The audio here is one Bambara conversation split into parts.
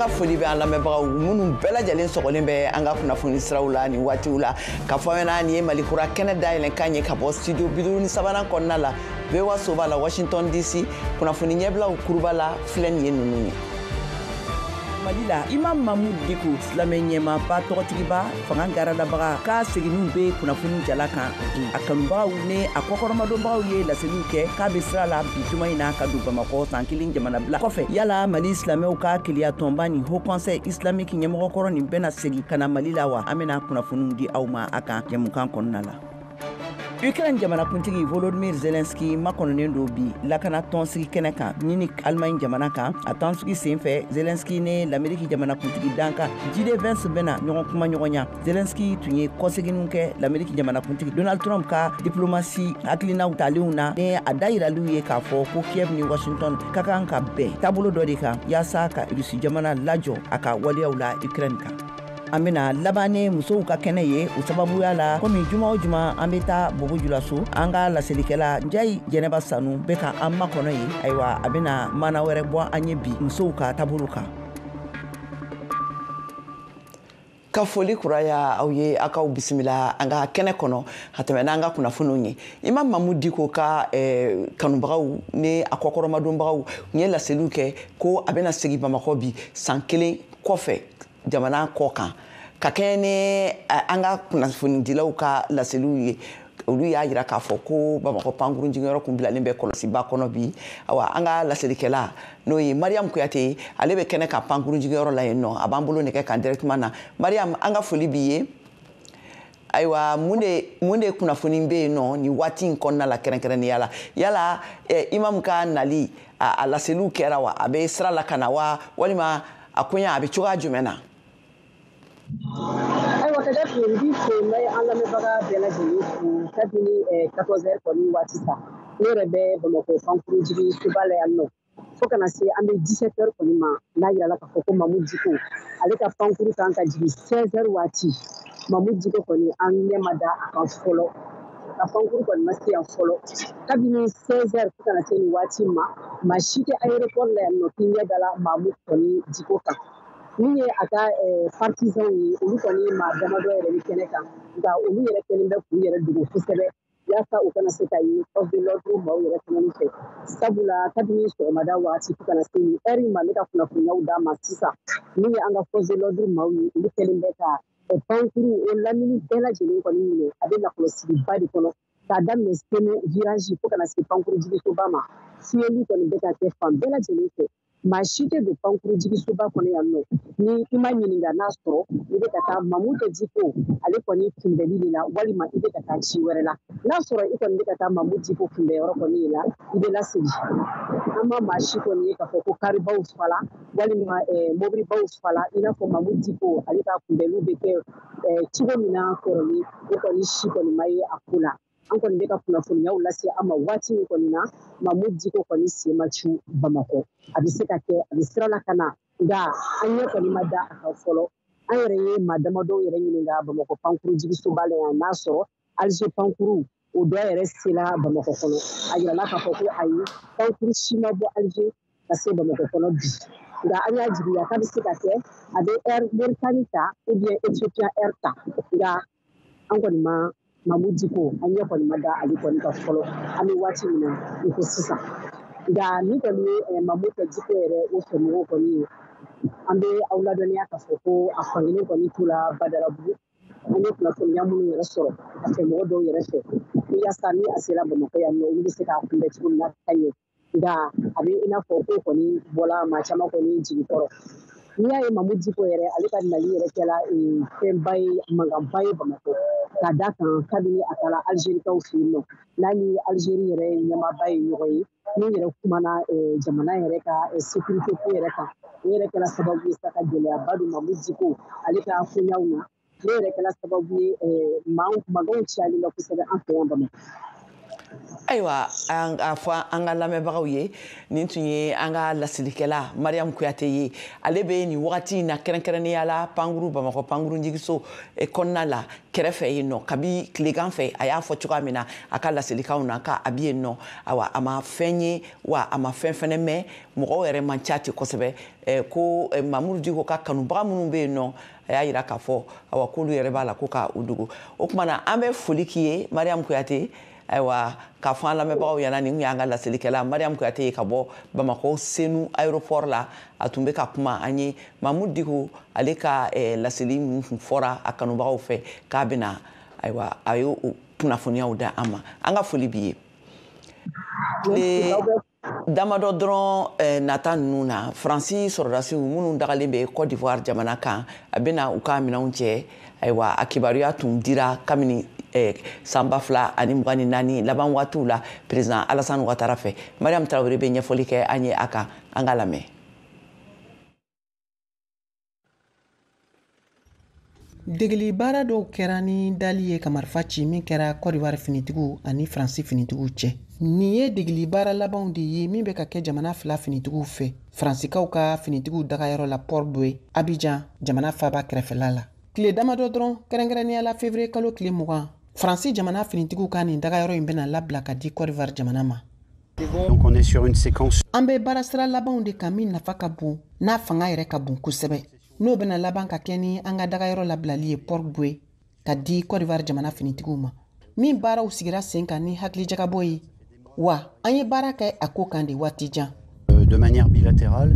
An ka foli bɛ an lamɛnbagaw minnu bɛɛ lajɛlen sɔgɔlen bɛ an ka kunnafoni siraw la nin waatiw la, k'a fɔ aw ɲɛna nin ye Mali Kura kɛnɛ dayɛlɛn kan ye ka bɔ studio 53nan kɔnɔna la, VOA soba la, Washington DC. Kunnafoni ɲɛbilaw kuruba la filɛ nin ye ninnu ye. Mali la, Imam Mahmoud Dicko, silamɛ ɲɛmaaba tɔgɔtigiba, fanga garadabaga ka seginniw bɛ kunnafoni jala kan bi. A kanubagaw ni a kɔkɔrɔmadonbagaw ye laseliw kɛ k'a bɛ sira la bi juma in na ka don Bamakɔ san kelen jamana bila kɔfɛ. Yala Mali silamɛw ka keleya tɔnba ni Haut Conseil islamique ɲɛmɔgɔkɔrɔ nin bɛna segin ka na Mali la wa? An bɛna kunnafoniw di aw ma a kan jɛmukan kɔnɔna la. Ukraine jamanakuntigi Volodymyr Zelensky makɔnɔnen don bi lakana tɔnsigi kɛnɛ kan Munich, Allemagne jamana kan. A tɔnsigi senfɛ, Zelensky ni Lameriki jamanakuntigi dankan JD Vance bɛna ɲɔgɔn kuma ɲɔgɔnya. Zelensky tun ye kɔseginw kɛ Lameriki jamanakuntigi Donald Trump ka diplomasi hakilinaw talenw na, ni a dayiraliw ye k'a fɔ ko Kiev ni Washington ka kan ka bɛn taabolo dɔ de kan yaasa ka Rusi jamana lajɔ a ka waleyaw la Ukraine kan. An bɛna laban ni musow ka kɛnɛ ye o sababuya la, komi juma o juma an bɛ taa Bobo Julaso, an ka laselikɛla Njayi Jɛnɛba Sanu bɛ ka an makɔnɔ ye. Ayiwa, a bɛna mana wɛrɛ bɔ an ye bi musow ka taabolo kan. Ka foli kuraya aw ye, aw k'aw bisimila an ka kɛnɛ kɔnɔ ka tɛmɛ n'an ka kunnafoniw ye. Imam Mahmoud Dicko ka kanubagaw ni a kɔkɔrɔmadonbagaw ye laseliw kɛ ko a bɛna segin Bamakɔ bi san kelen kɔfɛ jamana kɔ kan, ka kɛɲɛ ni an ka kunnafonidilaw ka laseliw ye. Olu y'a jira k'a fɔ ko Bamakɔ pankurun jiginyɔrɔ kun bilalen bɛ kɔlɔsiba kɔnɔ bi. Awa, an ka laselikɛla n'o ye Mariam Kuyate ye, ale bɛ kɛnɛ kan pankurun jiginyɔrɔ la yen nɔ, a b'an bolo nɛgɛ kan directement na. Mariam, an ka foli b'i ye. Ayiwa, mun de kunnafoni bɛ yen nɔ nin waati in kɔnɔna la kɛrɛnkɛrɛnnenya la? Yala imam ka nali a laseliw kɛra wa? A bɛ sira la ka na wa, walima a koɲɛ a bɛ cogoya jumɛn na? Ayiwa, ka daminɛ, n b'i fo, n bɛ an lamɛnbaga bɛɛ lajɛlen fo. Kabini 14 heures kɔni waati ta, ne yɛrɛ bɛ Bamakɔ pankurun jigin soba la yan nɔ, fo kana se an bɛ 17 heures kɔni ma. N'a yirala k'a fɔ ko Mahmoud Dicko ale ka pankuru kan ka jigin 16 heures waati, Mahmoud Dicko kɔni, an ɲɛ ma da a kan fɔlɔ, ka pankuru kɔni ma se yan fɔlɔ. Kabini 16 heures fo kana se nin waati ma, maa si tɛ aéroport la yan nɔ k'i ɲɛ dala Mahmoud kɔni Dicko kan. Min ye a ka partisanw ye, olu kɔni maa damadɔ yɛrɛ bɛ kɛnɛ kan, nka olu yɛrɛ kɛlen bɛ k'u yɛrɛ dogo kosɛbɛ yaasa u kana se ka ye force de l'ordre maaw yɛrɛ fana fɛ, sabula kabini sɔgɔmada waati fo kana se nin heure in ma, ne ka kunnafoniyaw d'a ma sisan, min ye an ka force de l'ordre maaw ye, olu kɛlen bɛ ka pankuru o lamini bɛɛ lajɛlen kɔni minɛ. A bɛ lakɔlɔsiba de kɔnɔ k'a daminɛ Senu virage fo kana se pankuru jigisoba ma. Fiyɛli kɔni bɛ ka kɛ fan bɛɛ lajɛlen fɛ. Maa si tɛ don pankuru jigisoba kɔnɔ yan nɔ ni i ma ɲininka n'a sɔrɔ i bɛ ka taa Mahmoud Dicko ale kɔni kunbɛli de la, walima i bɛ ka taa ci wɛrɛ la. N'a sɔrɔ i kɔni bɛ ka taa Mahmoud Dicko kunbɛyɔrɔ kɔni de la, i bɛ lasegin. An ma maa si kɔni ye k'a fɔ ko karibaw fala walima mobilibaw fala i n'a fɔ Mahmoud Dicko ale ka kunbɛliw bɛ kɛ cogo min na kɔrɔlen, o kɔni si kɔni ma ye a ko la. An kɔni bɛ ka kunnafoniyaw lase an ma waati min kɔni na, Mahmoud Dicko kɔni sen ma cu Bamakɔ. A bɛ se ka kɛ a bɛ sira la ka na, nka an ɲɛ kɔni ma da a kan fɔlɔ. An yɛrɛ ye maa damadɔw yɛrɛ ɲininka Bamakɔ pankuru jigisoba la yan, n'a sɔrɔ Alger pankuru o dɔ yɛrɛ sera Bamakɔ kɔnɔ. A yirala k'a fɔ ko ayi, pankuru si ma bɔ Alger ka se Bamakɔ kɔnɔ bi, nka an y'a jigiya k'a bɛ se ka kɛ a bɛ Air Mauritanie ta ou bien Ethiopia Air ta, nka an kɔni ma Mahmoud Dicko, an ɲɛ kɔni ma da ale kɔni kan fɔlɔ an bɛ waati min na i ko sisan. Nka min kɔni ye Mahmoud Dicko yɛrɛ o fɛmɔgɔw kɔni ye, an bɛ aw ladɔnniya k'a fɔ ko a fankelen kɔni t'u la Badalabugu. An ye kunnafoniya minnu yɛrɛ sɔrɔ a fɛmɔgɔ dɔw yɛrɛ fɛ, yaasa ni a sera Bamakɔ yan nɔ, olu bɛ se k'a kunbɛn cogo min na ka ɲɛ, nka a bɛ i n'a fɔ ko kɔni bɔla maa caman kɔni jigi kɔrɔ. N'i y'a ye Mahmoud Dicko yɛrɛ ale ka nali yɛrɛ kɛla fɛnba ye, mankanba ye Bamakɔ, ka da kan kabini a taara Algérikaw fɛ yen nɔ, n'a ni Algérie yɛrɛ ɲɛmaaba ye ɲɔgɔn ye, min yɛrɛ kumana jamana yɛrɛ ka sécurité ko yɛrɛ kan, o yɛrɛ kɛra sababu ye sa ka gɛlɛyaba don Mahmoud Dicko ale ka koɲaw na. Ne yɛrɛ kɛra sababu ye, mankanw cayalen bɛ kosɛbɛ an fɛ yan Bamakɔ. Ayiwa, a fɔ an ka lamɛnbagaw ye, nin tun ye an ka lasilikɛla Mariam Kuyate ye. Ale bɛ nin wagati in na, kɛrɛnkɛrɛnnenya la, pankuru Bamakɔ pankurunjigiso kɔnɔna la kɛrɛfɛ yen nɔ. Kabi tilegan fɛ, a y'a fɔ cogoya min na a ka laselikanw na k'a bɛ yen nɔ, awa, a ma fɛn ye wa a ma fɛn fɛnɛ mɛn. Mɔgɔw yɛrɛ man ca ten kosɛbɛ ko Mamudu Diko ka kanubaga minnu bɛ yen nɔ, a y'a yira k'a fɔ awa k'olu yɛrɛ b'a la ko ka u dogo. O tuma na, an bɛ foli k'i ye, Mariam Kuyate. Ayiwa, k'a fɔ an lamɛnbagaw ɲɛna, nin tun y'an ka laselikɛla Mariam Kuyate ye ka bɔ Bamakɔ Senu aéroport la. A tun bɛ ka kuma an ye Mamudu Diko, ale ka laseli min tun fɔra a kanubagaw fɛ k'a bɛna, ayiwa, a ye o kunnafoniyaw da an ma. An ka foli b'i ye. Tile damadɔ dɔrɔn nata ninnu na, Faransi sɔrɔdasiw minnu dagalen bɛ Côte d'Ivoire jamana kan, a bɛna u ka minɛnw cɛ. Ayiwa, a kibaruya tun dira kabini san 2024 laban waatiw la, président Alassane Ouattara fɛ. Mariam Traoré bɛ ɲɛfɔli kɛ an ye a kan, an ka lamɛn. Degeli baara dɔw kɛra ni dali ye ka marifa ci, min kɛra Côte d'Ivoire finitigiw ani Faransi finitigiw cɛ. Nin ye degeli baara labanw de ye min bɛ ka kɛ jamana fila finitigiw fɛ Faransikaw ka finitigiw dagayɔrɔ la Port Boué, Abidjan jamana faaba kɛrɛfɛla la. Tile damadɔ dɔrɔn, kɛrɛnkɛrɛnnenya la février kalo tile 20, Faransi jamana finitigiw ka nin dagayɔrɔ in bɛna labila ka di Côte d'Ivoire jamana ma. Donc on est sur une séquence. An bɛ baarasira labanw de kan min nafa ka bon, n'a fanga yɛrɛ ka bon kosɛbɛ, n'o bɛna laban ka kɛ ni an ka dagayɔrɔ labilali ye Port Boué ka di Côte d'Ivoire jamana finitigiw ma, min baaraw sigira sen kan ni hakilijagabɔ ye, wa an ye baara kɛ a ko kan de waati jan. De manière bilatérale.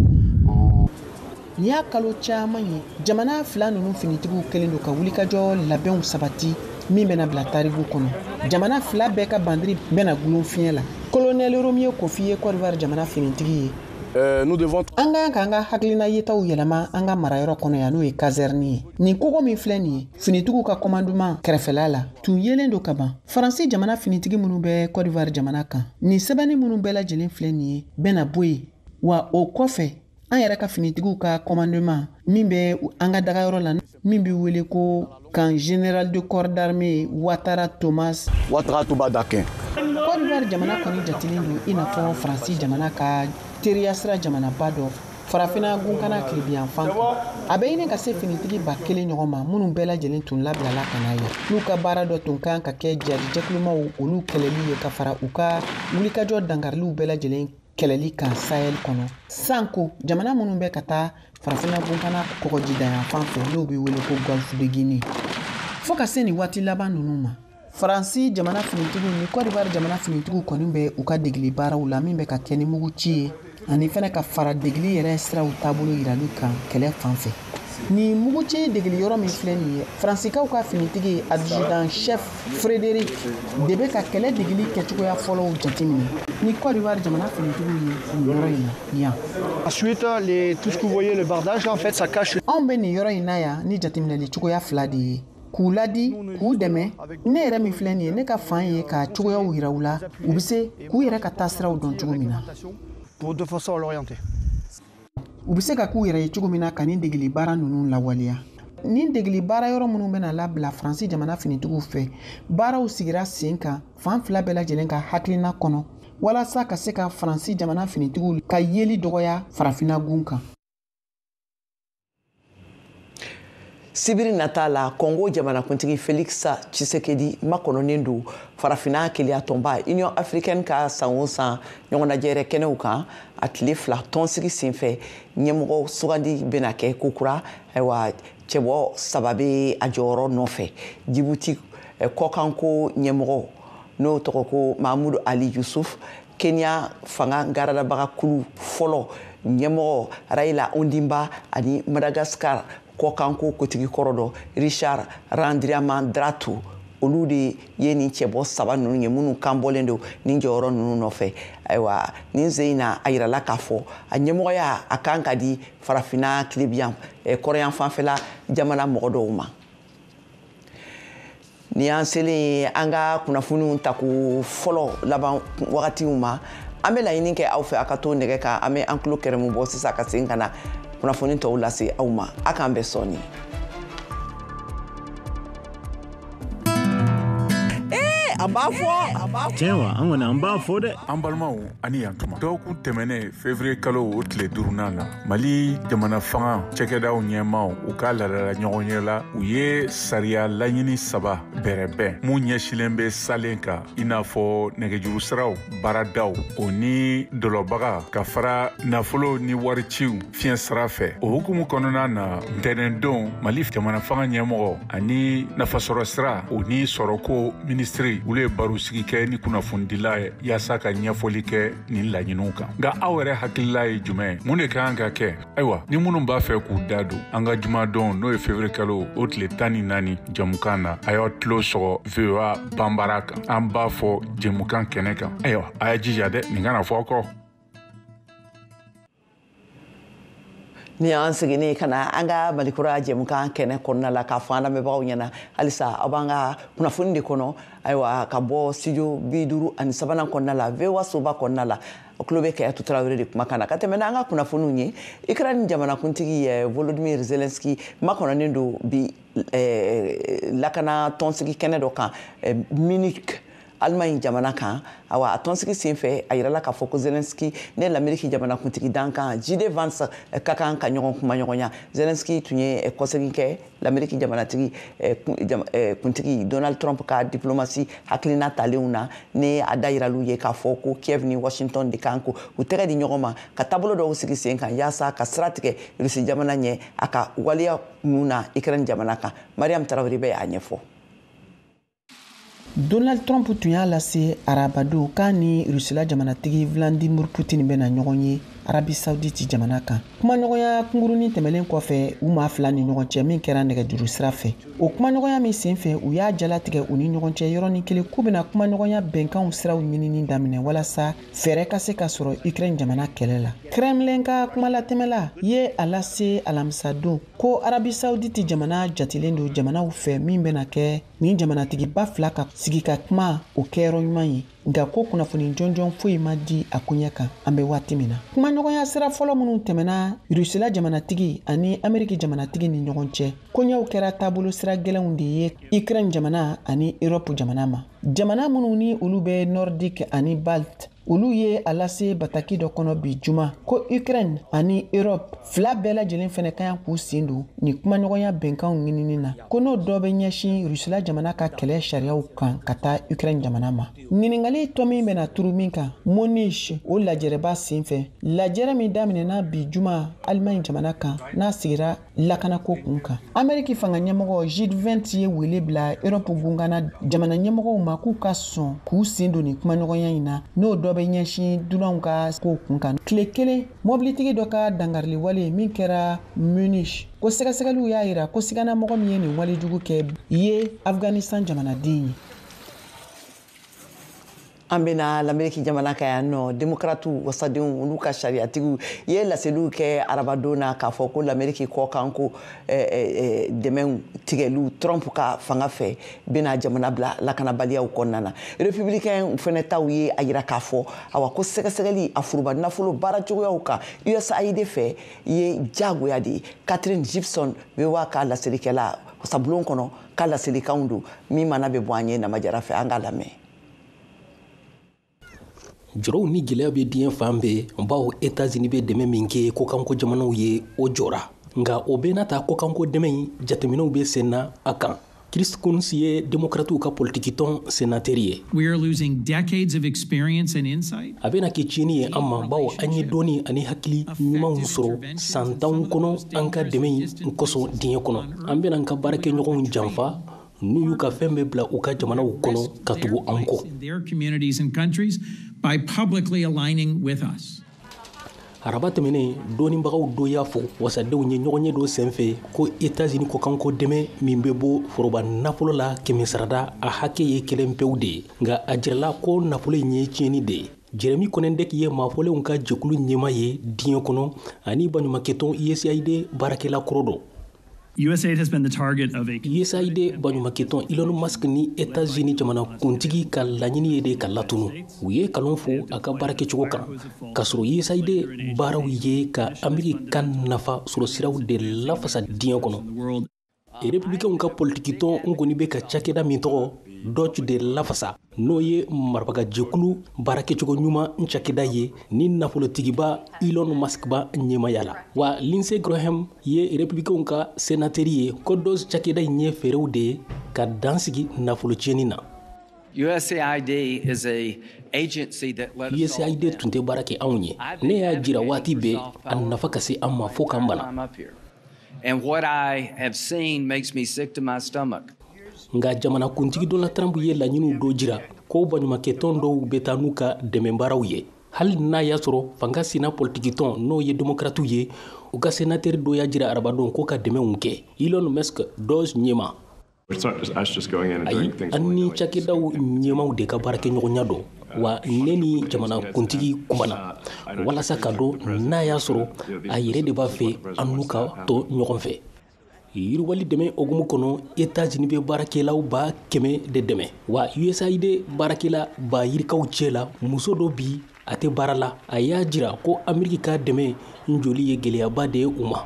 Nin y'a kalo caman ye jamana fila ninnu finitigiw kɛlen don ka wulikajɔ labɛnw sabati min bɛna bila tariku kɔnɔ. Jamana fila bɛɛ ka bandiri bɛna gulon fiɲɛ la. Colonel Romeo Kofi ye Côte d'Ivoire jamana finitigi ye. An ka kan k'an ka hakilina yetaw yɛlɛma an ka marayɔrɔ kɔnɔ yan, n'o ye caserne ye. Nin kogo min filɛ nin ye, finitigiw ka commandement kɛrɛfɛla la tun yelen don ka ban. Faransi jamana finitigi minnu bɛ Côte d'Ivoire jamana kan, nin sɛbɛnni minnu bɛɛ lajɛlen filɛ nin ye bɛna bɔ yen, wa o kɔfɛ an yɛrɛ ka finitigiw ka commandement min bɛ an ka dagayɔrɔ la, min bɛ wele ko camp général de corps d'armée Ouattara Thomas Ouattara Touba Dakin. Côte d'Ivoire jamana kɔni jatelen don i n'a fɔ Faransi jamana ka teriya sira jamanaba dɔ farafinna gunkana tilebiyanfan kan. A bɛ ɲini ka se finitigi 1000 ɲɔgɔn ma minnu bɛɛ lajɛlen tun labilala ka na yan, n'u ka baara dɔ tun kan ka kɛ jadijɛkulumaw olu kɛlɛli ye ka fara u ka wulikajɔ dankariliw bɛɛ lajɛlen kɛlɛli kan Sahel kɔnɔ. Sanko jamana minnu bɛ ka taa farafinna gunkana kɔgɔjidayanfan fɛ, n'o bɛ wele ko Golfe de Guinée. Fo ka se nin waati laban ninnu ma, Faransi jamana finitigiw ni Côte d'Ivoire jamana finitigiw kɔni bɛ u ka degeli baaraw la min bɛ ka kɛ ni mugu ci ye, ani fɛnɛ ka fara degeli yɛrɛ siraw taabolo yirali kan kɛlɛ fan fɛ. Nin muguci degeli yɔrɔ min filɛ nin ye, Faransikaw ka finitigi adjudant chef Frédéric de bɛ ka kɛlɛ degeli kɛcogoya fɔlɔw jateminɛ ni Côte d'Ivoire jamana finitigiw ye nin yɔrɔ in na yan. Ensuite, tout ce que vous voyez, le bardage, là, en fait, ça cache. Anw bɛ nin yɔrɔ in na yan ni jateminɛli cogoya fila de ye, k'u ladi, k'u dɛmɛ. Ne yɛrɛ min filɛ nin ye, ne ka fan ye ka cogoyaw yira u la, u bɛ se k'u yɛrɛ ka taasiraw dɔn cogo min na. Pour de façon à l'orienter. U bɛ se ka k'u yɛrɛ ye cogo min na ka nin degeli baara ninnu lawaleya. Nin degeli baara yɔrɔ minnu bɛna labila Faransi jamana finitigiw fɛ, baaraw sigira sen kan fan fila bɛɛ lajɛlen ka hakilina kɔnɔ walasa ka se ka Faransi jamana finitigiw ka yeli dɔgɔya farafinna gun kan. Sibiri nata la, Congo jamanakuntigi Félix Tshisekedi makɔnɔnen don farafinna keleya tɔnba Union africaine ka san o san ɲɔgɔnnajɛrɛ kɛnɛw kan. A tile 2 tɔnsigi senfɛ, ɲɛmɔgɔ sugandi bɛna kɛ kokura. Ayiwa, cɛbɔ 3 bɛ a jɔyɔrɔ nɔfɛ. Djibouti kɔkanko ɲɛmɔgɔ n'o tɔgɔ ko Mahamudu Ali Yusuf, Kenya fanga garadabaga kulu fɔlɔ ɲɛmɔgɔ Raila Ondimba, ani Madagascar kɔkanko kotigi kɔrɔ dɔ Richard Randriamandrato, olu de ye nin cɛbɔ 3 ninnu ye minnu kan bɔlen don nin jɔyɔrɔ ninnu nɔfɛ. Ayiwa, nin sen in na, a yirala k'a fɔ a ɲɛmɔgɔya a kan ka di farafinna tilebiyan kɔrɔyan fanfɛla jamana mɔgɔ dɔw ma. Nin y'an selen ye an ka kunnafoniw tako fɔlɔ laban wagatiw ma. An bɛ laɲini kɛ aw fɛ, a ka to nɛgɛ kan. An bɛ an tulo kɛrɛmu bɔ sisan ka segin ka na kunnafoni tɔw lase aw ma. A k'an bɛn sɔɔni. A b'a fɔ, a b'a fɔ. Tiɲɛ wa, an kɔni an b'a fɔ dɛ. An balimaw ani yantuma, dɔgɔkun tɛmɛnen février kalo o tile 5nan la, Mali jamana fanga cɛkɛdaw ɲɛmaaw u ka laadala ɲɔgɔnye la, u ye sariya laɲini 3 bɛrɛbɛn mun ɲɛsilen bɛ salen kan, i n'a fɔ nɛgɛjuru siraw, baaradaw, o ni dɔlɔbaga ka fara nafolo ni wariciw fiɲɛ sira fɛ. O hukumu kɔnɔna na, ntɛnɛndon Mali jamana fanga ɲɛmɔgɔ ani nafasɔrɔ sira o ni sɔrɔko minisiri, olu ye barosigi kɛ ni kunnafonidila ye yaasa ka ɲɛfɔli kɛ nin laɲiniw kan. Nka aw yɛrɛ hakilila ye jumɛn ye? Mun de ka kan ka kɛ? Ayiwa, ni minnu b'a fɛ k'u da don an ka jumadon, n'o ye février kalo o tile 14 jɛmukan na, a y'aw tulo sɔgɔ VOA Banbara kan. An b'a fɔ jɛmukan kɛnɛ kan. Ayiwa, a y'a jija dɛ, nin kana fɔ aw kɔ. Ni an seginni ka na an ka Malikura jɛmukan kɛnɛ kɔnɔna la k'a fɔ an lamɛnbagaw ɲɛna halisa aw b'an ka kunnafoni de kɔnɔ, ayiwa, ka bɔ studio 53nan kɔnɔna la, VOA soba kɔnɔna la. O tulo bɛ Kayatu Tarawele de kumakan na. Ka tɛmɛ n'an ka kunnafoniw ye, Ukraine jamanakuntigi Volodymyr Zelensky makɔnɔnen don bi lakana tɔnsigi kɛnɛ dɔ kan Munich, Allemagne jamana kan. Awa, a tɔnsigi senfɛ, a yirala k'a fɔ ko Zelensky ne l'Amérique jamanakuntigi dankan J.D. Vance ka kan ka ɲɔgɔn kumaɲɔgɔnya. Zelensky tun ye kɔsegin kɛ l'Amérique jamanatigi kuntigi Donald Trump ka diplomatie hakilina talenw na, ne a da yiral'u ye k'a fɔ ko Kiev ni Washington de kan ko u tɛgɛ di ɲɔgɔn ma ka taabolo dɔw sigi sen kan yaasa ka sira tigɛ Rusi jamana ɲɛ a ka waleya ninnu na Ukraine jamana kan. Mariam Tarawele bɛ y'a ɲɛfɔ. Donald Trump tun y'a lase arabadon k'a ni Rusila jamanatigi Vladimir Putin bɛna ɲɔgɔn ye Arabi Saoudite jamana kan. Kumaɲɔgɔnya kunkurunin tɛmɛnen kɔfɛ u maa fila ni ɲɔgɔn cɛ min kɛra nɛgɛjuru sira fɛ. O kumaɲɔgɔnya min senfɛ, u y'a jalatigɛ u ni ɲɔgɔn cɛ yɔrɔnin kelen k'u bɛna kumaɲɔgɔnya bɛnkanw siraw ɲinini daminɛ walasa fɛɛrɛ ka se ka sɔrɔ Ukraine jamana kɛlɛ la. Kremlin ka kumalatɛmɛla ye a lase alamisadon ko Arabi Saoudite jamana jatelen don jamanaw fɛ min bɛna kɛ nin jamanatigiba fila ka sigi ka kuma o kɛyɔrɔ ɲuman ye. Nka ko kunnafoni jɔnjɔn foyi ma di a koɲɛ kan an bɛ waati min na. Kumaɲɔgɔnya sira fɔlɔ minnu tɛmɛna Rusila jamanatigi ani Ameriki jamanatigi ni ɲɔgɔn cɛ, koɲɛw kɛra taabolo sira gɛlɛnw de ye Ukraine jamana ani Europe jamana ma. Jamana minnu ni olu bɛ Nordique ani Balte, olu ye a lase bataki dɔ kɔnɔ bi juma ko Ukraine ani Europe fila bɛɛ lajɛlen fɛnɛ ka kan k'u sen don nin kumaɲɔgɔnya bɛnkanw ɲinini na, ko n'o dɔ bɛ ɲɛsin Rusila jamana ka kɛlɛ sariyaw kan ka taa Ukraine jamana ma. Ɲininkali tɔ min bɛna turu min kan Munich o lajɛrɛba senfɛ, lajɛrɛ min daminɛna bi juma Allemagne jamana kan n'a sigira lakanako kun kan. Ameriki fanga ɲɛmɔgɔ G20 ye wele bila Europe gungana jamana ɲɛmɔgɔw ma k'u ka sɔn k'u sen don nin kumaɲɔgɔnya in na, n'o dɔ bɛ ɲɛsin dunanw ka kow kun kan. Tile kelen mobilitigi dɔ ka dangarili wale min kɛra Munich, ko sɛgɛsɛgɛliw y'a yira ko siganamɔgɔ min ye nin walejugu kɛ ye Afghanistan jamanaden ye. An bɛna l'Amérique jamana kan yan nɔ, démocrates wasadenw olu ka sariyatigiw ye laseliw kɛ arabadon na k'a fɔ ko l'Amérique kɔ kan ko dɛmɛw tigɛliw Trump ka fanga fɛ bɛna jamana bila lakanabaliyaw kɔnɔna na. Républicain fɛnɛ taw ye a yira k'a fɔ awa ko sɛgɛsɛgɛli a foroba nafolo baara cogoyaw kan USAID fɛ ye diyagoya de ye. Catherine Gibson VOA ka laselikɛla wasabulon kɔnɔ ka laselikanw don min mana bɛ bɔ an ye Namajara fɛ, an k'a lamɛn. Jɔrɔw ni gɛlɛya bɛ diɲɛ fan bɛɛ, bawo États-Unis bɛ dɛmɛ min kɛ kɔkanko jamanaw ye, o jɔra. Nka o bɛɛ n'a ta, kɔkanko dɛmɛ in jateminɛw bɛ sen na a kan. Chris Coons ye démocratew ka politikitɔn sénateur ye. We are losing decades of experience and insight. A bɛna kɛ tiɲɛni ye an ma, bawo an ye dɔnni ani hakili ɲumanw sɔrɔ san 10 kɔnɔ an ka dɛmɛ in kosɔn diɲɛ kɔnɔ. An bɛna an ka baarakɛɲɔgɔnw janfa n'u y'u ka fɛn bɛɛ bila u ka jamanaw kɔnɔ ka tugu an kɔ. By publicly aligning with us. Araba tɛmɛnen, dɔnnibagaw dɔ y'a fɔ wasadenw ye ɲɔgɔnye dɔ senfɛ ko États-Unis kɔkanko dɛmɛ min bɛ bɔ foroba nafolo la kɛmɛ sarada, a hakɛ ye kelen pewu de ye, nka a jirala ko nafolo in ye tiɲɛni de ye. Jeremy Konendek ye maafɔlenw ka jɛkulu ɲɛmaa ye diɲɛ kɔnɔ ani baɲumankɛtɔn USAID baarakɛla kɔrɔ dɔ. USAID has been the target of a USAID baɲumankɛtɔn Elon Musk ni États-Unis jamana kuntigi ka laɲini ye de ka latunu. U ye kalon fo a ka baarakɛcogo kan, k'a sɔrɔ USAID baaraw ye ka Ameriki ka nafa sɔrɔ siraw de lafasa diɲɛ kɔnɔ. Républicains ka politikitɔn n kɔni bɛ ka cakɛda min tɔgɔ DOGE de lafasa, n'o ye marabagajɛkulu baarakɛcogo ɲuman cakɛda ye ni nafolotigiba Elon Musk ba ɲɛmaya la. Wa Lindsey Graham ye républicainw ka sénateur ye, ko DOGE cakɛda in ye fɛɛrɛw de ye ka dan sigi nafolo tiɲɛni na. USAID is a agency that let us USAID tun tɛ baara kɛ anw ye. Ne y'a jira waati bɛɛ a nafa ka se an ma fo k'an bana. And what I have seen makes me sick to my stomach. Nka jamanakuntigi Donald Trump ye laɲiniw dɔ jira ko baɲumankɛtɔn dɔw bɛ taa n'u ka dɛmɛbaaraw ye, hali n'a y'a sɔrɔ fanga sina politikitɔn, n'o ye démocratew ye, u ka sénateur dɔ y'a jira arabadon ko ka dɛmɛw kɛ. Elon Musk DOGE ɲɛma. Ayi, an ni cakɛdaw ɲɛmaw de ka baarakɛɲɔgɔnya dɔn. Wa ne ni jamanakuntigi kumana walasa ka dɔn n'a y'a sɔrɔ a yɛrɛ de b'a fɛ an n'u ka to ɲɔgɔn fɛ. Yiriwali dɛmɛ hokumu kɔnɔ, États-Unis bɛ baarakɛlaw 100,000 de dɛmɛ. Wa USAID baarakɛla ba yirikaw cɛ la, muso dɔ bi a tɛ baara la, a y'a jira ko Ameriki ka dɛmɛ joli ye gɛlɛyaba de ye u ma.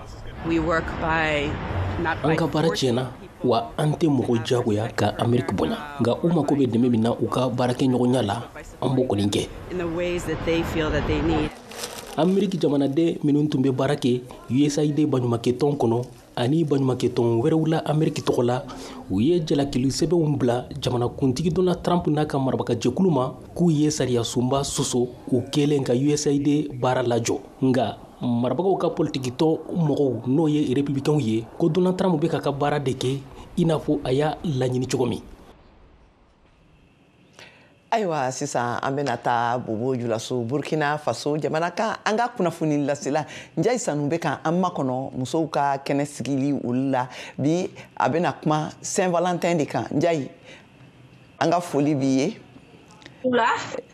An ka baara tiɲɛna, wa an tɛ mɔgɔ jagoya ka Ameriki bonya, nka u mako bɛ dɛmɛ min na u ka baarakɛɲɔgɔnya la, an b'o kɔni kɛ. Ameriki jamanaden minnu tun bɛ baara kɛ USAID baɲumankɛtɔn kɔnɔ ani baɲumankɛtɔn wɛrɛw la Ameriki tɔgɔ la, u ye jalakili sɛbɛnw bila jamanakuntigi Donald Trump n'a ka marabagajɛkulu ma k'u ye sariya sunba sɔsɔ u kɛlen ka USAID baara lajɔ. Nka marabagaw ka politikitɔn mɔgɔw, n'o ye républicainw ye, ko Donald Trump bɛ k'a ka baara de kɛ i n'a fɔ a y'a laɲini cogo min. Ayiwa, sisan an bɛna taa Bobo Julaso, Burkina Faso jamana kan, an ka kunnafoni lasela Njayi Sanu bɛ kan an makɔnɔ musow ka kɛnɛ sigili olu la. Bi a bɛna kuma Saint Valentin de kan. Njayi, an ka foli b'i ye.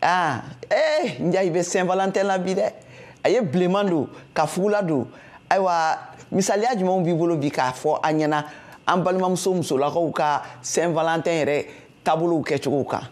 Ah, Njayi bɛ Saint Valentin la bi dɛ. A ye bilenman don ka fugula don. Ayiwa, misaliya jumɛnw b'i bolo bi k'a fɔ an ɲɛna an balimamuso musolakaw ka Saint Valentin yɛrɛ taabolow kɛcogow kan?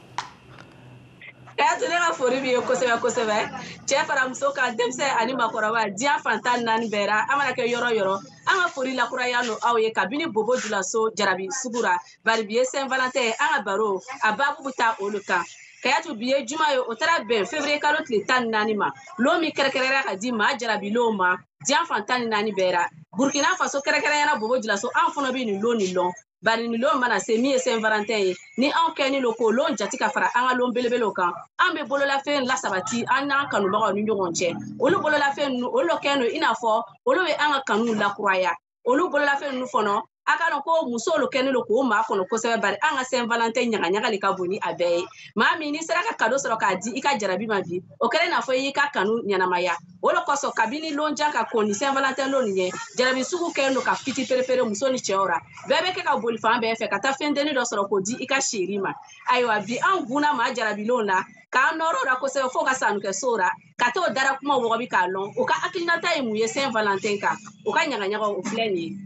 Kayatu, ne ka foli b'i ye kosɛbɛ kosɛbɛ. Cɛ fara muso kan, denmisɛn ani maakɔrɔba, diɲɛ fan 14 bɛɛ ra, an mana kɛ yɔrɔ yɔrɔ, an ka foli lakuraya no aw ye kabini Bobo Julaso jarabi sugu ra. Bari bi ye Saint Valentin, an ka baro a baabu bɛ taa olu kan. Kayatu, bi ye juma ye, o taara bɛn février kalo tile 14 ma, lon min kɛrɛnkɛrɛnnenya ka di maa jarabilenw ma diɲɛ fan 14 bɛɛ ra. Burkina Faso, kɛrɛnkɛrɛnnenya Bobo Julaso, an fana bɛ nin lon nin lɔn. Bari nin lon mana se, min ye Saint Valentin ye, ni anw kɛni lo k'o lon jate ka fara an ka lon belebelew kan, an bɛ bololafɛn lasabati an n'an kanubagaw ni ɲɔgɔn cɛ. Olu bololafɛn ninnu, olu kɛlen don i n'a fɔ olu bɛ an ka kanuw lakuraya. Olu bololafɛn ninnu fana, a ka dɔn ko musow lo kɛlen don k'o maa kɔnɔ kosɛbɛ. Bari an ka Saint Valentin ɲagaɲaga de ka bon ni a bɛɛ ye. Maa min n'i sera ka cadeau sɔrɔ k'a di i ka jarabi ma bi, o kɛlen n'a fɔ i y'i ka kanu ɲɛnamaya. O de kosɔn, kabini lonjan ka kɔn ni Saint Valentin lon nin ye, jarabi sugu kɛlen don ka fiti perepere muso ni cɛw ra. Bɛɛ bɛ kɛ ka boli fan bɛɛ fɛ ka taa fɛn denni dɔ sɔrɔ k'o di i ka chéri ma. Ayiwa, bi an gunna maa jarabilenw la k'an nɔrɔ la kosɛbɛ fo ka sanukɛso ra, ka t'o dara kuma wɔgɔbi k'a lɔn o ka hakilinata ye mun ye Saint Valentin kan. O ka ɲagaɲaga o filɛ nin ye.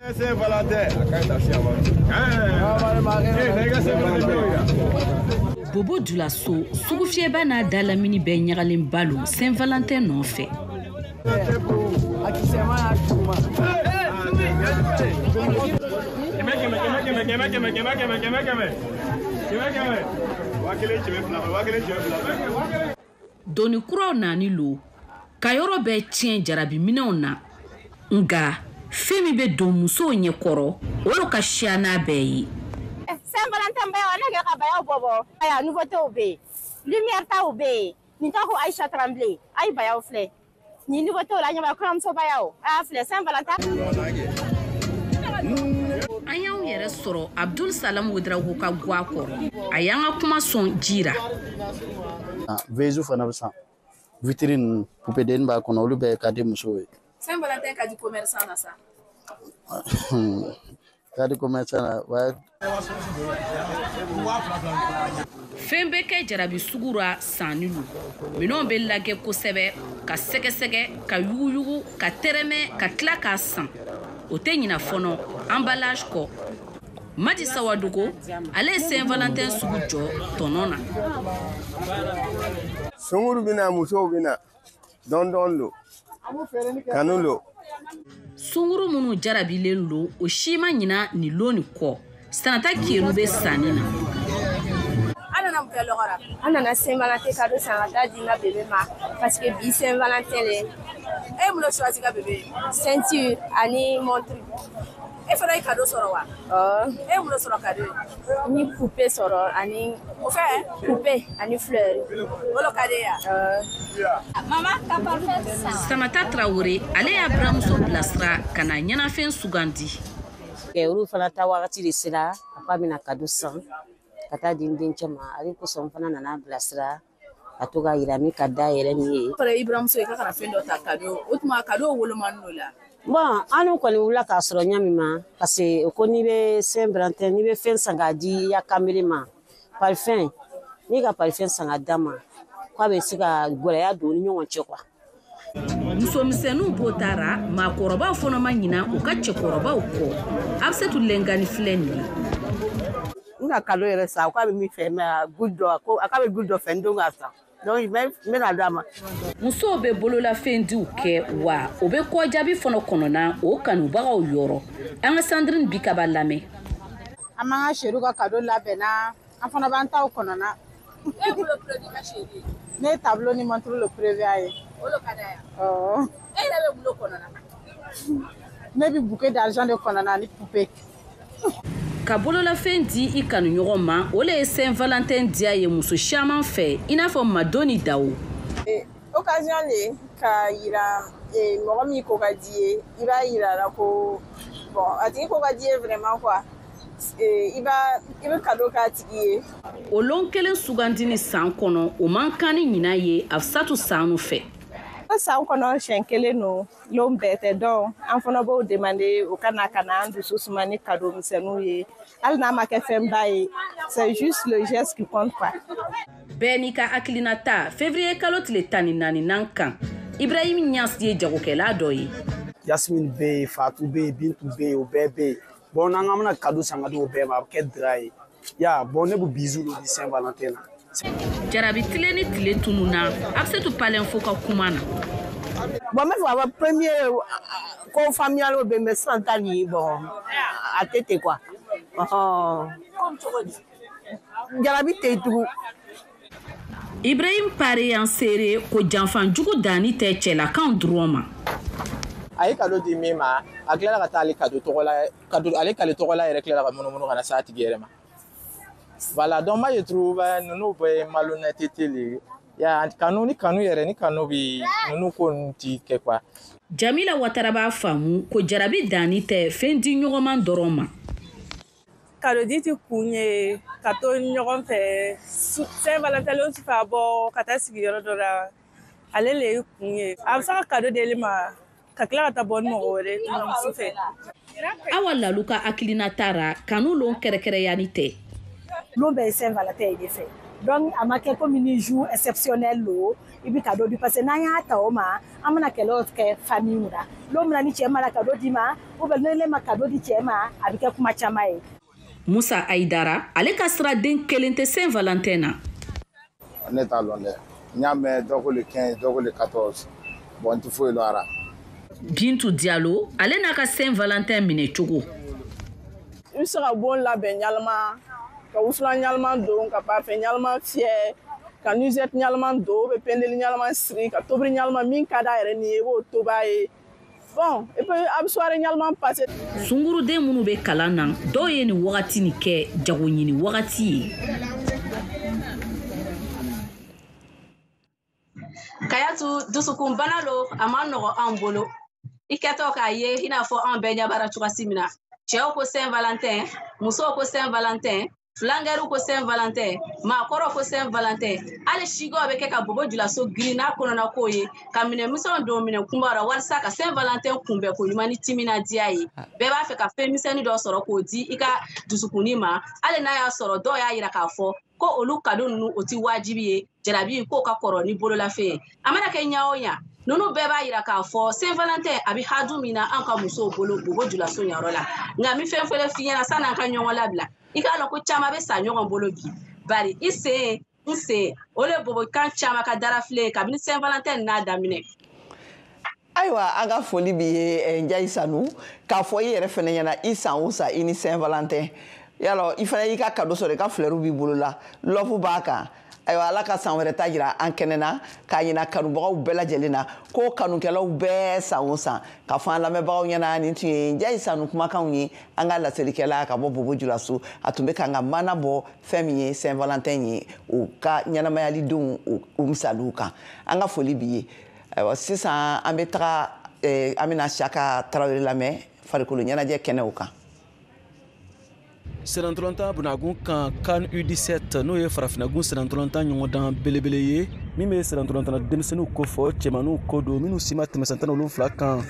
Saint Valentin. Bobo Julaso sugu fiyɛba n'a da lamini bɛɛ ɲagalenba lo Saint Valentin nɔfɛ. Doni kuraw nani lo ka yɔrɔ bɛɛ tiɲɛ jarabi minɛnw na, nka fɛn min bɛ don musow ɲɛkɔrɔ, o lo ka siya n'a bɛɛ ye. Saint Valentin bayaw, ne kɛ ka bayaw bɔbɔ. Aya, nouveautéw bɛ yen, lumière taw bɛ yen. Nin tɔgɔ ko Aïcha Tremblay, a ye bayaw filɛ. Nin nouveautéw la, ɲɛma kɔɲɔmuso bayaw, a y'a filɛ Saint Valentin. An y'anw yɛrɛ sɔrɔ Abdul Salam Ouedraogo ka gwa kɔrɔ. A y'an ka kuma sɔn ji ra. Vezu fana bɛ san, vitrine ninnu, poupée denni b'a kɔnɔ, olu bɛɛ ka di musow ye. Saint Valentin ka di commerçant na sa. Ka di commerçant na wa. Fɛn bɛ kɛ jarabi sugu ra sanni lo. Minɛnw bɛ lajɛ kosɛbɛ, ka sɛgɛsɛgɛ, ka yuguyugu, ka tɛrɛmɛ, ka tila k'a san. O tɛ ɲina fɔlɔ emballage kɔ. Madi Sawadogo, ale ye Saint Valentin sugu jɔ tɔnɔ na. Sunguru bɛ na, musow bɛ na, dɔɔni dɔɔni don, kanu don. Sunguru minnu jarabilen lo, o si ma ɲina nin lon nin kɔ. Sanata Kiyenu bɛ sanni na. An nana mun kɛ lɔgɔ la? An nana Saint-Valentin cadeau san ka taa di n ka bébé ma parce que bi Saint-Valentin le. E ye mun de choisi ka bébé ye? Ceinture ani montre. E fana ye cadeau sɔrɔ wa? E ye mun de sɔrɔ cadeau ye? N ye poupée sɔrɔ ani. O fɛn? Poupée ani fleur. O de ka di e ye wa? Mama ka parfum san. Samata Traoré, ale y'a buramuso bilasira ka na ɲɛnafɛn sugandi. Olu fana ta wagati de sera, a ko a bɛna cadeau san ka taa di n dencɛ ma. Ale kosɔn n fana nana bilasira ka to ka yira min ka da yɛrɛ min ye. Fɔra i buramuso ye k'a kana fɛn dɔ ta cadeau, o tuma cadeau wolomani don la. Bon, an kɔni wulila k'a sɔrɔ ɲa min ma, parce que o ko n'i bɛ Saint-Valentin, n'i bɛ fɛn san k'a di i ya kamalen ma, parfum, n'i ka parfum san k'a d'a ma, k'a bɛ se ka gɛlɛya don u ni ɲɔgɔn cɛ quoi. Musomisɛnninw b'o taara, maakɔrɔbaw fana ma ɲina u ka cɛkɔrɔbaw kɔ. Abisetu Lɛngani filɛ nin ye. N ka cadeau yɛrɛ san, k'a bɛ min fɛ, mais goutte dɔ, ko a k'a bɛ goutte dɔ fɛ, n don k'a san. Donc n bɛna d'a ma. Musow bɛ bololafɛndiw kɛ wa o bɛ kɔjaabi fana kɔnɔna o kanubagaw yɔrɔ. An ka Sandrine Bikaba lamɛn. An b'an ka chérie ka cadeau labɛnna, an fana b'an taw kɔnɔna. E bolo produit ka chérie ye? Ne ye tableau ni montre le prévu a ye. O de ka d'a ye? Awɔ. E yɛrɛ bɛ mun de kɔnɔna? Ne bɛ bouquet d'argent de kɔnɔna ani poupée. Ka bololafɛn di i kanuɲɔgɔn ma, o le ye Saint-Valentin diya ye muso caman fɛ, i n'a fɔ Madoni Dawo. Occasion le ka yira mɔgɔ min ko ka di ye, i b'a yira a la ko bon, a tigi ko ka di ye vraiment quoi. I bɛ cadeau k'a tigi ye. O lon kelen sugandini san kɔnɔ, o man kan ni ɲinan ye Afisatu Sanu fɛ. San kɔnɔ siɲɛ kelen don, lon bɛɛ tɛ dɔn. An fana b'o demander u ka na ka na an dusu suma ni cadeau misɛnninw ye, hali n'a ma kɛ fɛnba ye, c'est juste le geste qui compte quoi. Bɛɛ n'i ka hakilinata février kalo tile 14nan kan. Ibrahim Niass ye jagokɛla dɔ ye. Yasmine bɛ yen, Fatou bɛ yen, Bintu bɛ yen, o bɛɛ bɛ yen. Bon, n'an k'an bɛna cadeau san ka di o bɛɛ ma, a bɛ kɛ dira ye. Ya, bon, ne bɛ bisou de di Saint-Valentin na. Jarabi tile ni tile tununna, Abisetu Palenfo ka kuma na. Bon, n bɛ fɛ ka fɔ premier ko faamuyaliw bɛ yen, mais sisan ta nin, bon, a tɛ ten quoi. Comme cogo di? Jarabi tɛ yen tugun. Ibrahim Pare y'an seere ko janfanjugu danni tɛ cɛlakaw dɔrɔn ma. A ye cadeau di min ma, a tilala ka taa ale cadeau tɔgɔ la, cadeau ale kale tɔgɔ la yɛrɛ tilala ka munumunu ka na s'a tigi yɛrɛ ma. Voilà, donc moi je trouve ninnu bɛɛ ye malhonnêteté le ye. Ya kanu ni kanu yɛrɛ ni kanu bi ninnu ko ninnu ti kɛ quoi. Jamila Watara b'a faamu ko jarabi danni tɛ fɛn di ɲɔgɔnman dɔrɔn ma. Cadeau di ti kun ye ka to ɲɔgɔn fɛ Saint-Valentin lon sufɛ a bɔ ka taa sigi yɔrɔ dɔ la, ale le ye kun ye. A bɛ se ka cadeau di ma ka tila ka taa bɔ ni mɔgɔ wɛrɛ ye sufɛ. Awa Lalu ka hakilina taara kanu lon kɛrɛkɛrɛyani tɛ. Lon bɛɛ ye Saint-Valentin ye de fɛ. Donc a ma kɛ komi ni jour exceptionnel lo, i bɛ cadeau di, parce que n'an y'a ta o ma, an bɛna kɛlɛw kɛ famille la. Lon min na ni cɛ ma cadeau di ma, ou bien ne ma cadeau di cɛ ma, a bɛ kɛ kuma caman ye. Musa Aidara, ale ka sira den kelen tɛ Saint-Valentin na. Ne t'a lɔn dɛ. N y'a mɛn dɔ ko le 15, dɔ ko le 14. Bon, n tɛ foyi lɔn a la. Bintu Diallo, ale n'a ka Saint-Valentin minɛ cogo. I bɛ se ka bon labɛn ɲalama, ka wusulan ɲalama don, ka parfum ɲalama fiyɛ, ka nuisette ɲalama don, ou bien pendeli ɲalama siri, ka tobili ɲalama min ka d'a yɛrɛ ni ye, i b'o tobi a ye. Bon, et puis a bɛ soirée ɲalama passer. Sunguruden minnu bɛ kalan na, dɔw ye nin wagati nin kɛ jago ɲini wagati ye. Kayatu, dusukunbana lo, a ma nɔgɔ anw bolo. I kɛtɔ k'a ye i n'a fɔ anw bɛɛ ɲɛ b'ara cogoya min na. Cɛw ko Saint-Valentin, musow ko Saint-Valentin, fulangɛriw ko Saint-Valentin, maakɔrɔw ko Saint-Valentin. Hali sigaw bɛ kɛ ka bobo julaso girin n'a kɔnɔna ko ye, ka minɛnmisɛnw don minɛn kunbaw la walasa ka Saint-Valentin kunbɛn ko ɲuman ni timinandiya ye. Bɛɛ b'a fɛ ka fɛn misɛnnin dɔ sɔrɔ k'o di i ka dusukunni ma, hali n'a y'a sɔrɔ dɔw y'a yira k'a fɔ ko olu cadeau ninnu o ti wajibi ye, jarabi k'o ka kɔrɔ ni bololafɛn ye. A mana kɛ ɲa o ɲa, ninnu bɛɛ b'a yira k'a fɔ Saint-Valentin a bɛ haju min na an ka musow bolo bobo julaso ɲayɔrɔ la. Nka n bɛ fɛn fɛnɛ f'i ɲɛna san'an ka ɲɔgɔn labila, i k'a lɔn ko caman bɛ sa ɲɔgɔn bolo bi, bari i sen n sen o le bobokan caman ka darafile ye kabini Saint-Valentin n'a daminɛ. Ayiwa, an ka foli b'i ye Njayi Sanu, k'a fɔ i yɛrɛ fɛnɛ ɲɛna i san o san i ni Saint-Valentin. Yalɔ i fana y'i ka cadeau sɔrɔ, i ka fleur b'i bolo la, love b'a kan. Ayiwa, Ala ka san wɛrɛ ta jira an kɛnɛ na, k'a ɲina kanubagaw bɛɛ lajɛlen na, ko kanukɛlaw bɛɛ san o san. Ka fɔ an lamɛnbagaw ɲɛna, nin tun ye Njayi Sanu kumakanw ye, an ka laselikɛla ka bɔ Bobo Julaso. A tun bɛ k'an ka mana bɔ fɛn min ye Saint Valentin ye, o ka ɲɛnamayalidenw o misaliw kan. An ka foli b'i ye. Ayiwa, sisan an bɛ taga, an bɛna Siyaka Tarawele lamɛn farikolo ɲɛnajɛ kɛnɛw kan. Senatɔlɔntan bunagun kan, CAN U17, n'o ye farafinagun senatɔlɔntan ɲɔgɔndan belebele ye min bɛ senatɔlɔntanna denmisɛnninw kofɔ, cɛmaninw ko don minnu si ma tɛmɛ san 17 kan.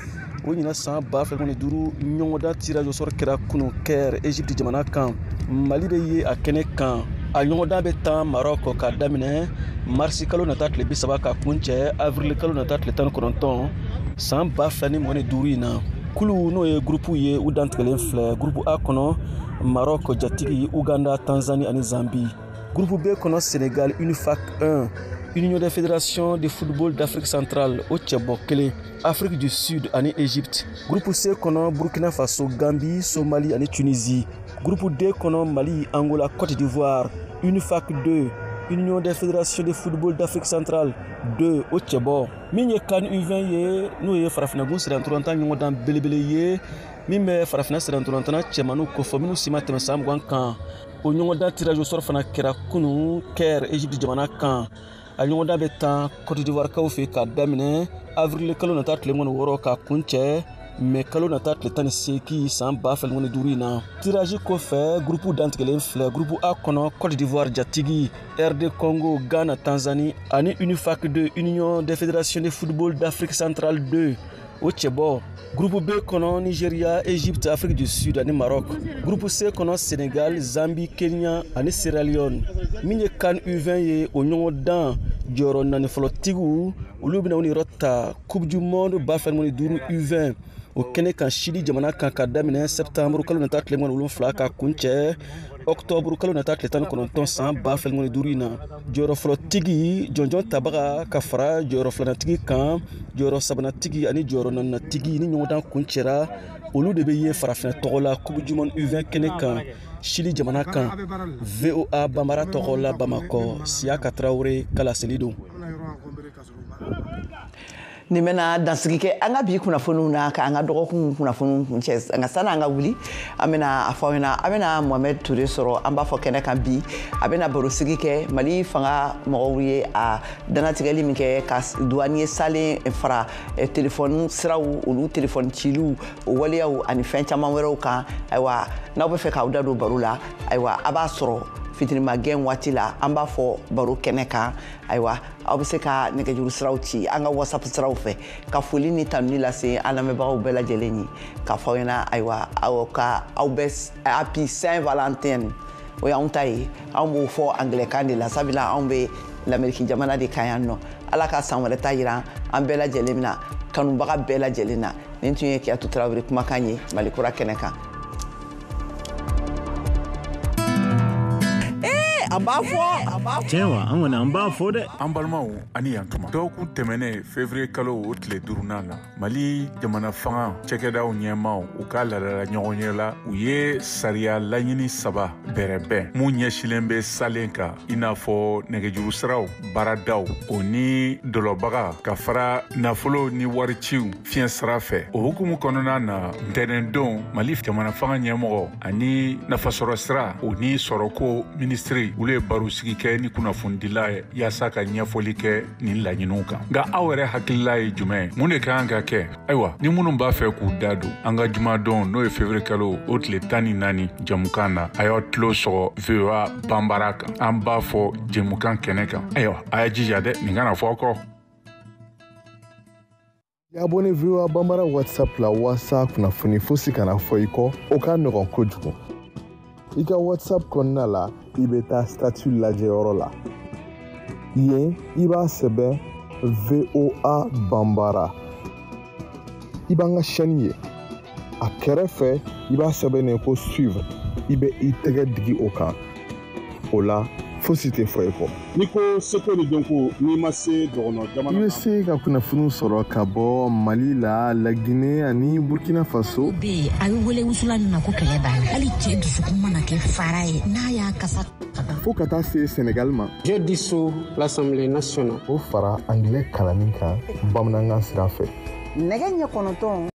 O ɲinan san 2025 ɲɔgɔndan tirage au sort kɛra kunu Caire, Egypte jamana kan. Mali bɛ ye a kɛnɛ kan. A ɲɔgɔndan bɛ tan Maroc k'a daminɛ marisi kalo nata tile 30 ka kuncɛ avril kalo nata tile 19 san 2025 in na. Kulu, n'o ye groupe ye, u dantigɛlen filɛ. Groupe A kɔnɔ, Maroc jatigi, Uganda, Tanzanie ani Zambie. Groupe B kɔnɔ, Sénégal, UNIFAC 1, Union des fédérations de football d'Afrique centrale, o cɛbɔ kelen, Afrique du Sud ani Égypte. Groupe C kɔnɔ, Burkina Faso, Gambie, Somalie ani Tunisie. Groupe D kɔnɔ, Mali, Angola, Côte d'Ivoire, UNIFAC 2, Union des fédérations de football d'Afrique centrale 2, o cɛbɔ. Min ye CAN U20 ye, n'o ye farafinagun sirantɔlɔntan ɲɔgɔndan belebele ye min bɛ farafinna sirantɔlɔntanna cɛmaninw kofɔ minnu si ma tɛmɛ san 20 kan, o ɲɔgɔndan tirage au sort fana kɛra kunu Caire, Egypte jamana kan. A ɲɔgɔndan bɛ tan Côte d'Ivoire kaw fɛ k'a daminɛ avril kalo nata tile 26 k'a kuncɛ mɛ kalo nata tile 18 san 2025 in na. Tirage kɔfɛ, groupe dantigɛlen filɛ. Groupe A kɔnɔ, Côte d'Ivoire jatigi, RD Congo, Ghana, Tanzanie ani UNIFAC 2, Union des fédérations de football d'Afrique centrale 2, o cɛbɔ. Groupe B kɔnɔ, Nigeria, Égypte, Afrique du Sud ani Maroc. Groupe C kɔnɔ, Sénégal, Zambie, Kenya ani Sierra Leone. Min ye CAN U20 ye, o ɲɔgɔndan jɔyɔrɔ naani fɔlɔtigiw, olu bɛna u niyɔrɔ ta Coupe du monde 2025 U20, o kɛnɛ kan Chili jamana kan, ka daminɛ septembre kalo nata tile 27 ka kuncɛ octobre kalo nata tile 19 san 2025 in na. Jɔyɔrɔ fɔlɔtigi jɔnjɔn tabaga ka fara jɔyɔrɔ filanatigi kan, jɔyɔrɔ sabanatigi ani jɔyɔrɔ naninatigi, ni ɲɔgɔndan kuncɛra, olu de bɛ ye farafinna tɔgɔ la Coupe du monde U20 kɛnɛ kan Chili jamana kan. VOA Banbara tɔgɔ la, Bamakɔ, Siyaka Tarawele ka laseli don. Nin bɛna dansigi kɛ an ka bi kunnafoniw na, k'an ka dɔgɔkun kunnafoniw kuncɛ. Nka sani an ka wuli, an bɛna a fɔ aw ɲɛna, an bɛna Mohamed Toure sɔrɔ, an b'a fɔ kɛnɛ kan bi. A bɛna barosigi kɛ Mali fanga mɔgɔw ye a dannatigɛli min kɛ ka douanier salen fara telefɔni siraw, olu telefɔni ciliw, o waleyaw ani fɛn caman wɛrɛw kan. Ayiwa, n'aw bɛ fɛ k'aw da don baro la, ayiwa, a b'a sɔrɔ fitirimagɛn waati la, an b'a fɔ baro kɛnɛ kan. Ayiwa, aw bɛ se ka nɛgɛjuru siraw ci an ka WhatsApp siraw fɛ, ka foli ni tanuni lase an lamɛnbagaw bɛɛ lajɛlen ye, ka fɔ aw ɲɛna, ayiwa, aw ka aw bɛ happy Saint Valentin. O y'anw ta ye, anw b'o fɔ angilɛkan de la, sabula anw bɛ lamɛriki jamana de kan yan nɔ. Ala ka san wɛrɛ ta yira an bɛɛ lajɛlen na, kanubaga bɛɛ lajɛlen na. Nin tun ye Kiyatu Tarawele kumakan ye Mali kura kɛnɛ kan. An b'a fɔ tiɲɛ wa, an kɔni an b'a fɔ dɛ. An balimaw ani yantuma, dɔgɔkun tɛmɛnen février kalo o tile 5nan la, Mali jamana fanga cakɛdaw ɲɛmaw u ka laadala ɲɔgɔnye la, u ye sariya laɲini 3 bɛrɛbɛn mun ɲɛsilen bɛ salen kan, i n'a fɔ nɛgɛjuru siraw, baaradaw, o ni dɔlɔbaga, ka fara nafolo ni wariciw fiɲɛ sira fɛ. O hukumu kɔnɔna na, ntɛnɛndon, Mali jamana fanga ɲɛmɔgɔ ani nafasɔrɔ sira o ni sɔrɔko minisiri, olu ye barosigi kɛ ni kunnafonidila ye yaasa ka ɲɛfɔli kɛ nin laɲiniw kan. Nka aw yɛrɛ hakilila ye jumɛn ye? Mun de ka kan ka kɛ? Ayiwa, ni minnu b'a fɛ k'u da don an ka jumadon, n'o ye février kalo o tile 14 jamukan na, a y'aw tulo sɔgɔ VOA Banbara kan, an b'a fɔ jɛmukan kɛnɛ kan. Ayiwa, a y'a jija dɛ, nin kana fɔ aw kɔ. Abonné VOA Banbara WhatsApp la walasa kunnafoni fosi kana fɔ i kɔ, o ka nɔgɔn kojugu. I ka WhatsApp kɔnɔna la, i bɛ taa statut lajɛyɔrɔ la. Yen, i b'a sɛbɛn VOA Banbara. I b'an ka chaîne ye. A kɛrɛfɛ, i b'a sɛbɛn ko suivre. I bɛ i tɛgɛ digi o kan. O la, Fosi tɛ fɔ i kɔ. N'i ko seko ni dɔnko, n'i ma se dɔgɔnɔ jamana I bɛ se ka kunnafoniw sɔrɔ ka bɔ Mali la, Laginɛ ani Burkina Faso. Bɛ yen, a bɛ wele wusulan min ma ko kɛlɛ b'a la, hali cɛ dusukun mana kɛ fara ye n'a y'a kasa. Fo ka taa se Senegal ma. Je dissous l'Assemblée nationale. O fara angilɛ kalanni kan bamanankan sira fɛ. Nɛgɛ ɲɛ 9.